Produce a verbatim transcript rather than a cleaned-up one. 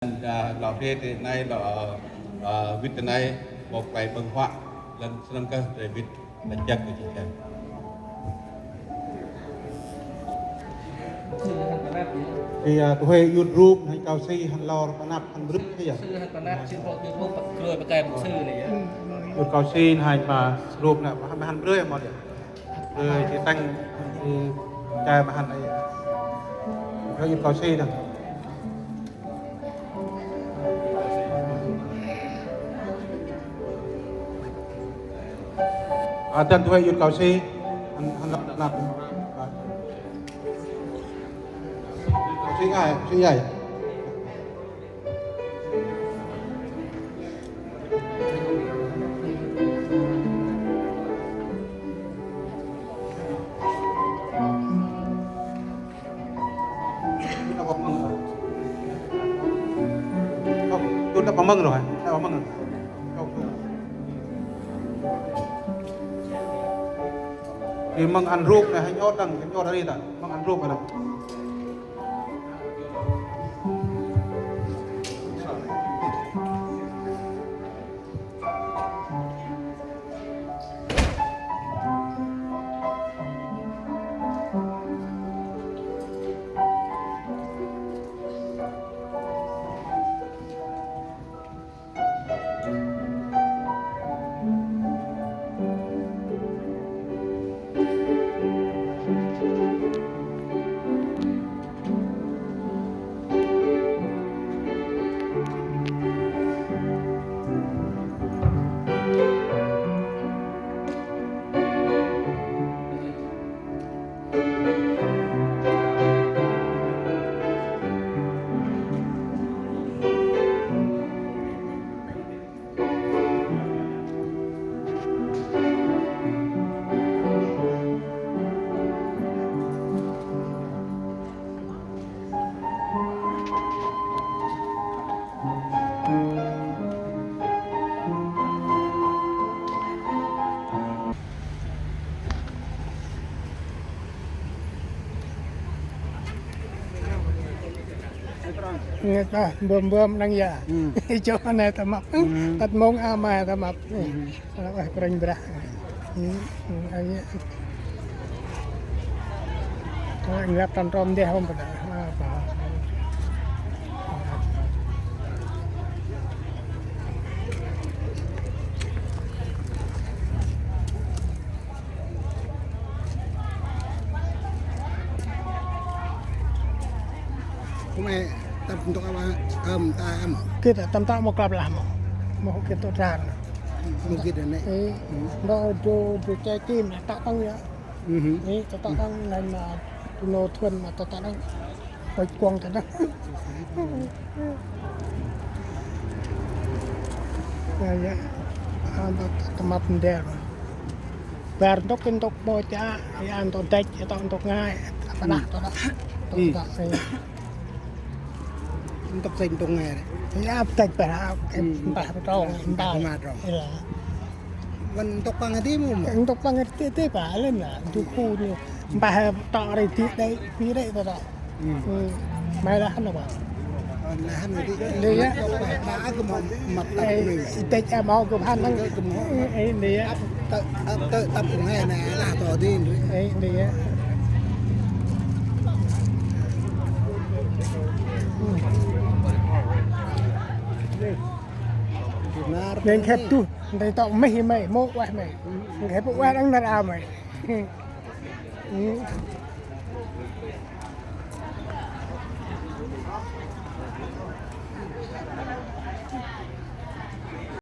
Lŏ rê ti nây, lŏ, ơ, vĭt ti nây, mâu klei ƀơ̆ng huă, lŏng snăn kơh drei vĭt, lŏng jăk kơ jih jang. Thì, à, tui huê yŭt rup, hăn kau si, hăn lor, pa năp, hăn brư̆, thế à? Sư hăn pa năp, sư hăn pa năp, sư hăn pa năp, sư hăn pa năp, sư hăn pa năp. Yŭt kau si, hăn pa rup nă, hăn brư̆, mâu dê. Ơ, jêh tăng, ơ, chai ma hăn ai. Ơ, yŭt kau si dâng. A, dâng tui huê yŭt kau si. Hăn, hăn lăp, lăp. Kau si ai, kau si ai. Ơ, tu đăp măng rồi, đăp măng rồi. Ơ, tu. Thì măng ăn ruột này, hanh ớt đằng, hanh ớt ở đây ta, măng ăn ruột ở đây. Ngăch ƀơm ƀơm năng ya. Chô nê ta măp. Tât mông a ma ta măp. Lah, ueh, Kôranh Brah. Ơ, ngăp tăn trôm deh hôm pa. Hôm nay tâm ntŭk apa? Ăm, ta ăm. Gĭt tâm ntŭk mâu klăp lah mâu. Mâu gĭt tŭ tran. Mâu gĭt anei. Ê, ndo du, du che kim, ta tăng ya. Ê, ta tăng nên mà du nô thuần mà ta tăng. Ôi, kuang ta tăng. Ya, ya. Ăm, ta măp ndel. Bar ntŭk, ntŭk mâu cha, ya, ntŭk dăch, ya, ntŭk ngai, apa nah, ntŭk, ntŭk, ntŭk, ya. Ntŭk sêng ntŭk ngai. Ya, dăch bar, bar, ntŭk, ntŭk. Ntŭk păng ti mâu. Ntŭk păng ti, ti ba, lĕ na, du khu ni. Mpah tŏ ri ti đei, pi đei tŏ tŏ. Mai lah hăn ba. Lah hăn ti. Lĕ ya. Ba a gâp mâu măp tăp. Ê, têch a mâu gâp hăn năng. Ê, lĕ ya. Tơ, tơ, tăp kung he na lah tŏ ti. Ê, lĕ ya. Nên khép tu, đây tŏ mê mê, mâu ueh mê. Khép ueh đang nar a mê.